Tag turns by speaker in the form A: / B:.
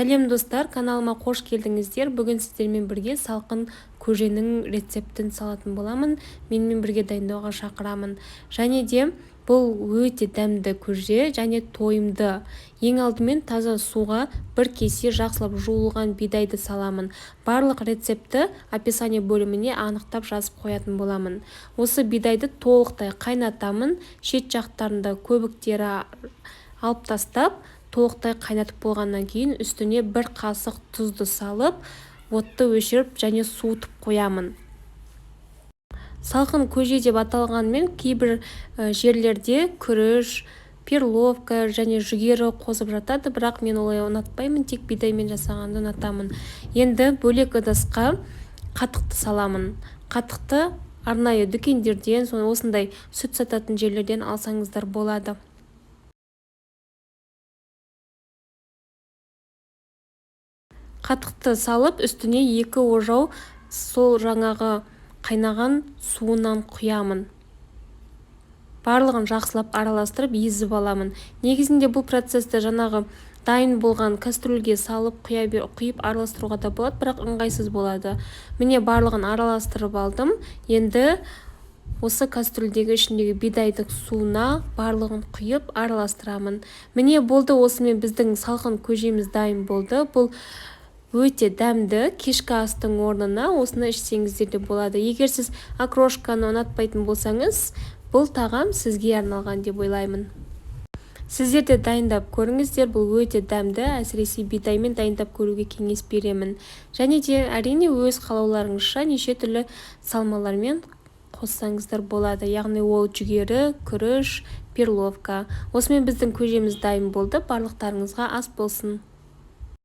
A: Сәлем, достар! Каналыма қош келдіңіздер! Бүгін сіздермен бірге салқын көженің рецептін салатын боламын. Менімен бірге дайындауға шақырамын. Және де бұл өте дәмді көже және тойымды. Ең алдымен таза суға бір кесе жақсылап жуылған бидайды саламын. Барлық рецептті описание бөліміне анықтап жазып қоятын боламын. Осы бидайды толықтай қайнатамын. Шет жақтарында көбіктері алып тастап, толықтай қайнатып болғаннан кейін үстіне бір қасық тұзды салып, отты өшіріп және суытып қоямын. Салқын көже деп аталғанымен, кейбір жерлерде күріш, перловка және жүгері қосып жатады, бірақ мен олай ұнатпаймын, тек бидаймен жасағанды ұнатамын. Енді бөлек ыдысқа қатықты саламын. Қатықты арнайы дүкендерден, осындай сүт сататын жерлерден алсаңыздар болады. Қатықты салып, үстіне 2 ожау сол жаңағы қайнаған суынан құямын. Барлығын жақсылап араластырып, езіп аламын. Негізінде бұл процесті жаңағы дайын болған кастрюльге салып құйып араластыруға да болады, бірақ ыңғайсыз болады. Міне, барлығын араластырып алдым. Енді осы кастрюльдегі ішіндегі бидайдың суына барлығын құйып араластырамын. Міне, болды, осымен біздің салқын көжеміз дайын болды. Бұл өте дәмді, кешкі астың орнына осыны ішсеңіздер де болады. Егер сіз окрошканы ұнатпайтын болсаңыз, бұл тағам сізге арналған деп ойлаймын. Сіздер де дайындап көріңіздер, бұл өте дәмді, әсіресе бидаймен дайындап көруге кеңес беремін. Және де әрине өз қалауларыңызша неше түрлі салмалармен қоссаңыздар болады. Яғни ол жүгері, күріш, перловка. Осымен біздің көжеміз дайын болды. Барлықтарыңызға ас болсын.